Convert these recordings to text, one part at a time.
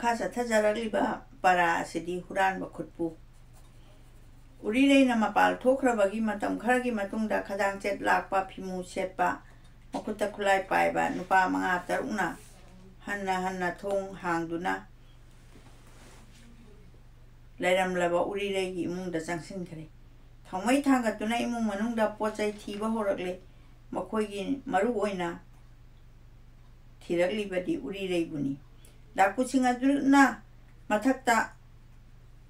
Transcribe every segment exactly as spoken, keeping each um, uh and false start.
ꯃꯈꯥ ꯆꯠꯊꯖꯔꯛꯂꯤꯕ ꯄꯔꯥ ꯑꯁꯤꯗꯤ ꯍꯨꯔꯥꯟꯕ ꯈꯨꯠꯄꯨ꯫ ꯎꯔꯤꯔꯩꯅ ꯃꯄꯥꯜ ꯊꯣꯛꯈ꯭ꯔꯕꯒꯤ ꯃꯇꯝ ꯈꯔꯒꯤ ꯃꯇꯨꯡꯗ ꯈꯗꯥꯡ ꯆꯦꯠ ꯂꯥꯛꯄ, ꯐꯤꯃꯨ ꯁꯦꯠꯄ, ꯃꯈꯨꯠꯇ ꯈꯨꯠꯂꯥꯏ ꯄꯥꯏꯕ ꯅꯨꯄꯥ ꯃꯉꯥ ꯇꯔꯨꯛꯅ ꯍꯟꯅ ꯍꯟꯅ ꯊꯣꯡ ꯍꯥꯡꯗꯨꯅ ꯂꯩꯔꯝꯂꯕ ꯎꯔꯤꯔꯩꯒꯤ ꯏꯃꯨꯡꯗ ꯆꯪꯁꯤꯟꯈ꯭ꯔꯦ꯫ ꯊꯥꯎꯃꯩ ꯊꯥꯡꯒꯠꯇꯨꯅ ꯏꯃꯨꯡ ꯃꯅꯨꯡꯗ ꯄꯣꯠ ꯆꯩ ꯊꯤꯕ ꯍꯧꯔꯛꯂꯦ꯫ ꯃꯈꯣꯏꯒꯤ ꯃꯔꯨ ꯑꯣꯏꯅ ꯊꯤꯔꯛꯂꯤꯕꯗꯤ ꯎꯔꯤꯔꯩꯕꯨꯅꯤ꯫ ꯗꯥꯀꯨꯁꯤꯡ ꯑꯗꯨꯅ ꯃꯊꯛꯇ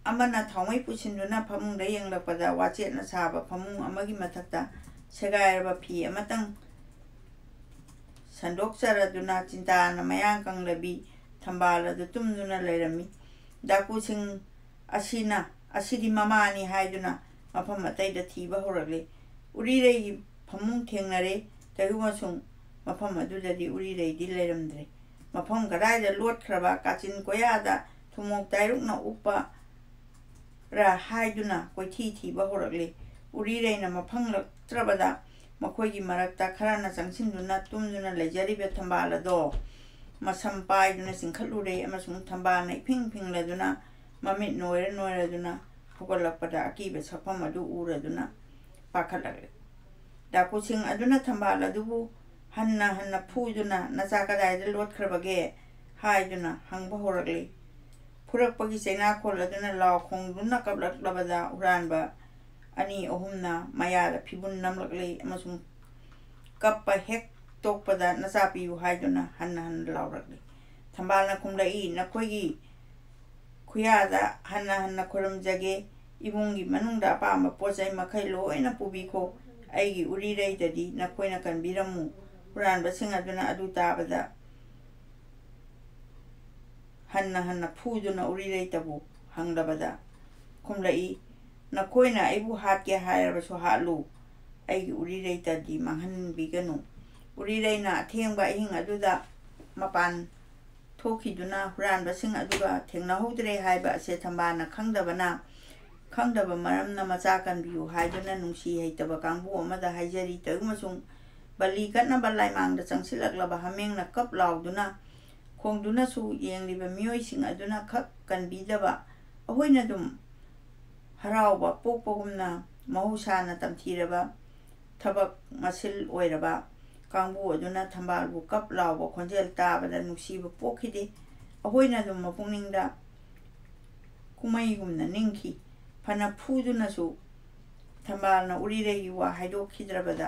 ꯑꯃꯅ ꯊꯥꯎꯃꯩ ꯄꯨꯁꯤꯟꯗꯨꯅ ꯐꯃꯨꯡꯗ ꯌꯦꯡꯂꯛꯄꯗ, ꯋꯥꯆꯦꯠꯅ ꯁꯥꯕ ꯐꯃꯨꯡ ꯑꯃꯒꯤ ꯃꯊꯛꯇ ꯁꯦꯒꯥꯏꯔꯕ ꯐꯤ ꯑꯃꯇꯪ ꯁꯟꯗꯣꯛꯆꯔꯗꯨꯅ ꯆꯤꯟꯇꯥꯅ ꯃꯌꯥꯡ ꯀꯪꯂꯕꯤ ꯊꯝꯕꯥꯜ ꯑꯗꯨ ꯇꯨꯝꯗꯨꯅ ꯂꯩꯔꯝꯃꯤ꯫ ꯗꯥꯀꯨꯁꯤꯡ ꯑꯁꯤꯅ, ꯑꯁꯤꯗꯤ ꯃꯃꯥꯅꯤ ꯍꯥꯏꯗꯨꯅ ꯃꯐꯝ ꯑꯇꯩꯗ ꯊꯤꯕ ꯍꯧꯔꯛꯂꯦ꯫ ꯎꯔꯤꯔꯩꯒꯤ ꯐꯃꯨꯡ ꯊꯦꯡꯅꯔꯦ꯫ ꯇꯧꯏꯒꯨꯝꯕꯁꯨꯡ ꯃꯐꯝ ꯑꯗꯨꯗꯗꯤ ꯎꯔꯤꯔꯩꯗꯤ ꯂꯩꯔꯝꯗ꯭ꯔꯦ꯫ ꯃꯐꯝ ꯀꯗꯥꯏꯗ ꯂꯣꯠꯈ꯭ꯔꯕ, ꯀꯥꯆꯤꯟ ꯀꯣꯌꯥꯗ ꯊꯨꯝꯃꯣꯛ ꯇꯥꯏꯔꯨꯛꯅ ꯎꯞꯄ ꯔ ꯍꯥꯏꯗꯨꯅ ꯀꯣꯏꯊꯤ ꯊꯤꯕ ꯍꯧꯔꯛꯂꯦ꯫ ꯎꯔꯤꯔꯩꯅ ꯃꯐꯪꯂꯛꯇ꯭ꯔꯕꯗ ꯃꯈꯣꯏꯒꯤ ꯃꯔꯛꯇ ꯈꯔꯅ ꯆꯪꯁꯤꯟꯗꯨꯅ ꯇꯨꯝꯗꯨꯅ ꯂꯩꯖꯔꯤꯕ ꯊꯝꯕꯥꯜ ꯑꯗꯣ ꯃꯁꯝ ꯄꯥꯏꯗꯨꯅ ꯆꯤꯡꯈꯠꯂꯨꯔꯦ ꯑꯃꯁꯨꯡ ꯊꯝꯕꯥꯜꯅ ꯏꯐꯤꯡ ꯐꯤꯡꯂꯗꯨꯅ ꯃꯃꯤꯠ ꯅꯣꯏꯔ ꯅꯣꯏꯔꯗꯨꯅ ꯍꯧꯒꯠꯂꯛꯄꯗ ꯑꯀꯤꯕ ꯁꯛꯐꯝ ꯑꯗꯨ ꯎꯔꯗꯨꯅ ꯄꯥꯈꯠꯂꯛꯂꯦ꯫ ꯗꯥꯀꯨꯁꯤꯡ ꯑꯗꯨꯅ ꯊꯝꯕꯥꯜ ꯑꯗꯨꯕꯨ ꯍꯟꯅ ꯍꯟꯅ ꯐꯨꯗꯨꯅ, "ꯅꯆꯥ ꯀꯗꯥꯏꯗ ꯂꯣꯠꯈ꯭ꯔꯕꯒꯦ?" ꯍꯥꯏꯗꯨꯅ ꯍꯪꯕ ꯍꯧꯔꯛꯂꯤ꯫ ꯐꯨꯔꯛꯄꯒꯤ ꯆꯩꯅꯥꯈꯣꯜ ꯑꯗꯨꯅ ꯂꯥꯎ ꯈꯣꯡꯗꯨꯅ ꯀꯞꯂꯛꯂꯕꯗ ꯍꯨꯔꯥꯟꯕ ꯑꯅꯤ ꯑꯍꯨꯝꯅ ꯃꯌꯥꯗ ꯐꯤꯕꯨꯟ ꯅꯝꯂꯛꯂꯤ ꯑꯃꯁꯨꯡ ꯀꯞꯄ ꯍꯦꯛ ꯇꯣꯛꯄꯗ "ꯅꯆꯥ ꯄꯤꯌꯨ" ꯍꯥꯏꯗꯨꯅ ꯍꯟꯅ ꯍꯟꯅ ꯂꯥꯎꯔꯛꯂꯤ꯫ ꯊꯝꯕꯥꯜꯅ ꯈꯨꯝꯂꯛꯏ, "ꯅꯈꯣꯏꯒꯤ ꯈꯨꯌꯥꯗ ꯍꯟꯅ ꯍꯟꯅ ꯈꯨꯔꯨꯝꯖꯒꯦ꯫ ꯏꯃꯨꯡꯒꯤ ꯃꯅꯨꯡꯗ ꯑꯄꯥꯝꯕ ꯄꯣꯠ ꯆꯩ ꯃꯈꯩ ꯂꯣꯏꯅ ꯄꯨꯕꯤꯈꯣ꯫ ꯑꯩꯒꯤ ꯎꯔꯤꯔꯩꯗꯗꯤ ꯅꯈꯣꯏꯅ ꯀꯟꯕꯤꯔꯝꯃꯨ꯫" ꯍꯨꯔꯥꯟꯕꯁꯤꯡ ꯑꯗꯨꯅ ꯑꯗꯨ ꯇꯥꯕꯗ ꯍꯟꯅ ꯍꯟꯅ ꯐꯨꯗꯨꯅ ꯎꯔꯤꯔꯩꯇꯕꯨ ꯍꯪꯂꯕꯗ ꯈꯨꯝꯂꯛꯏ, "ꯅꯈꯣꯏꯅ ꯑꯩꯕꯨ ꯍꯥꯠꯀꯦ ꯍꯥꯏꯔꯕꯁꯨ ꯍꯥꯠꯂꯨ, ꯑꯩꯒꯤ ꯎꯔꯤꯔꯩꯇꯗꯤ ꯃꯥꯡꯍꯟꯕꯤꯒꯅꯨ꯫" ꯎꯔꯤꯔꯩꯅ ꯑꯊꯦꯡꯕ ꯑꯍꯤꯡ ꯑꯗꯨꯗ ꯃꯄꯥꯟ ꯊꯣꯛꯈꯤꯗꯨꯅ ꯍꯨꯔꯥꯟꯕꯁꯤꯡ ꯑꯗꯨꯒ ꯊꯦꯡꯅꯍꯧꯗ꯭ꯔꯦ ꯍꯥꯏꯕ ꯑꯁꯦ ꯊꯝꯕꯥꯜꯅ ꯈꯪꯗꯕꯅ, ꯈꯪꯗꯕ ꯃꯔꯝꯅ ꯃꯆꯥ ꯀꯟꯕꯤꯌꯨ ꯍꯥꯏꯗꯨꯅ ꯅꯨꯡꯁꯤ ꯍꯩꯇꯕ ꯀꯥꯡꯕꯨ ꯑꯃꯗ ꯍꯥꯏꯖꯔꯤ꯫ ꯇꯧꯏꯒꯨꯝꯕꯁꯨꯡ ꯕꯂꯤ ꯀꯠꯅꯕ ꯂꯥꯏꯃꯥꯡꯗ ꯆꯪꯁꯤꯜꯂꯛꯂꯕ ꯍꯥꯃꯦꯡꯅ ꯀꯞ ꯂꯥꯎꯗꯨꯅ ꯈꯣꯡꯗꯨꯅꯁꯨ ꯌꯦꯡꯂꯤꯕ ꯃꯤꯑꯣꯏꯁꯤꯡ ꯑꯗꯨꯅ ꯈꯛ ꯀꯟꯕꯤꯗꯕ, ꯑꯩꯈꯣꯏꯅ ꯑꯗꯨꯝ ꯍꯔꯥꯎꯕ ꯄꯣꯛꯄꯒꯨꯝꯅ ꯃꯍꯧꯁꯥꯅ ꯇꯝꯊꯤꯔꯕ ꯊꯕꯛ ꯃꯁꯤꯜ ꯑꯣꯏꯔꯕ ꯀꯥꯡꯕꯨ ꯑꯗꯨꯅ ꯊꯝꯕꯥꯜꯕꯨ ꯀꯞ ꯂꯥꯎꯕ ꯈꯣꯟꯖꯦꯜ ꯇꯥꯕꯗ ꯅꯨꯡꯁꯤꯕ ꯄꯣꯛꯈꯤꯗꯦ꯫ ꯑꯩꯈꯣꯏꯅ ꯑꯗꯨꯝ ꯃꯄꯨꯛꯅꯤꯡꯗ ꯀꯨꯝꯃꯩꯒꯨꯝꯅ ꯅꯤꯡꯈꯤ꯫ ꯐꯅ ꯐꯨꯗꯨꯅꯁꯨ ꯊꯝꯕꯥꯜꯅ ꯎꯔꯤꯔꯩꯒꯤ ꯋꯥ ꯍꯥꯏꯗꯣꯛꯈꯤꯗ꯭ꯔꯕꯗ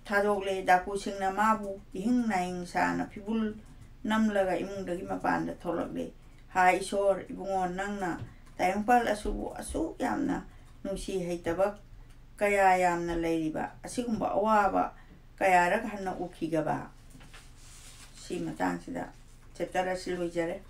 ꯊꯥꯗꯣꯛꯂꯦ꯫ ꯗꯥꯀꯨꯁꯤꯡꯅ ꯃꯥꯕꯨ ꯏꯍꯤꯡ ꯅꯥꯍꯤꯡ ꯁꯥꯅ ꯐꯤꯕꯨꯜ ꯅꯝꯂꯒ ꯏꯃꯨꯡꯗꯒꯤ ꯃꯄꯥꯟꯗ ꯊꯣꯛꯂꯛꯂꯦ꯫ "ꯍꯥꯏ ꯏꯁꯣꯔ, ꯏꯕꯨꯡꯉꯣ, ꯅꯪꯅ ꯇꯥꯏꯕꯪꯄꯥꯜ ꯑꯁꯤꯕꯨ ꯑꯁꯨꯛ ꯌꯥꯝꯅ ꯅꯨꯡꯁꯤ ꯍꯩꯇꯕ ꯀꯌꯥ ꯌꯥꯝꯅ ꯂꯩꯔꯤꯕ ꯑꯁꯤꯒꯨꯝꯕ ꯑꯋꯥꯕ ꯀꯌꯥꯔꯛ ꯍꯟꯅ ꯎꯈꯤꯒꯕ?" ꯁꯤ ꯃꯇꯥꯡꯁꯤꯗ ꯆꯦꯞꯇꯔ ꯑꯁꯤ ꯂꯣꯏꯖꯔꯦ꯫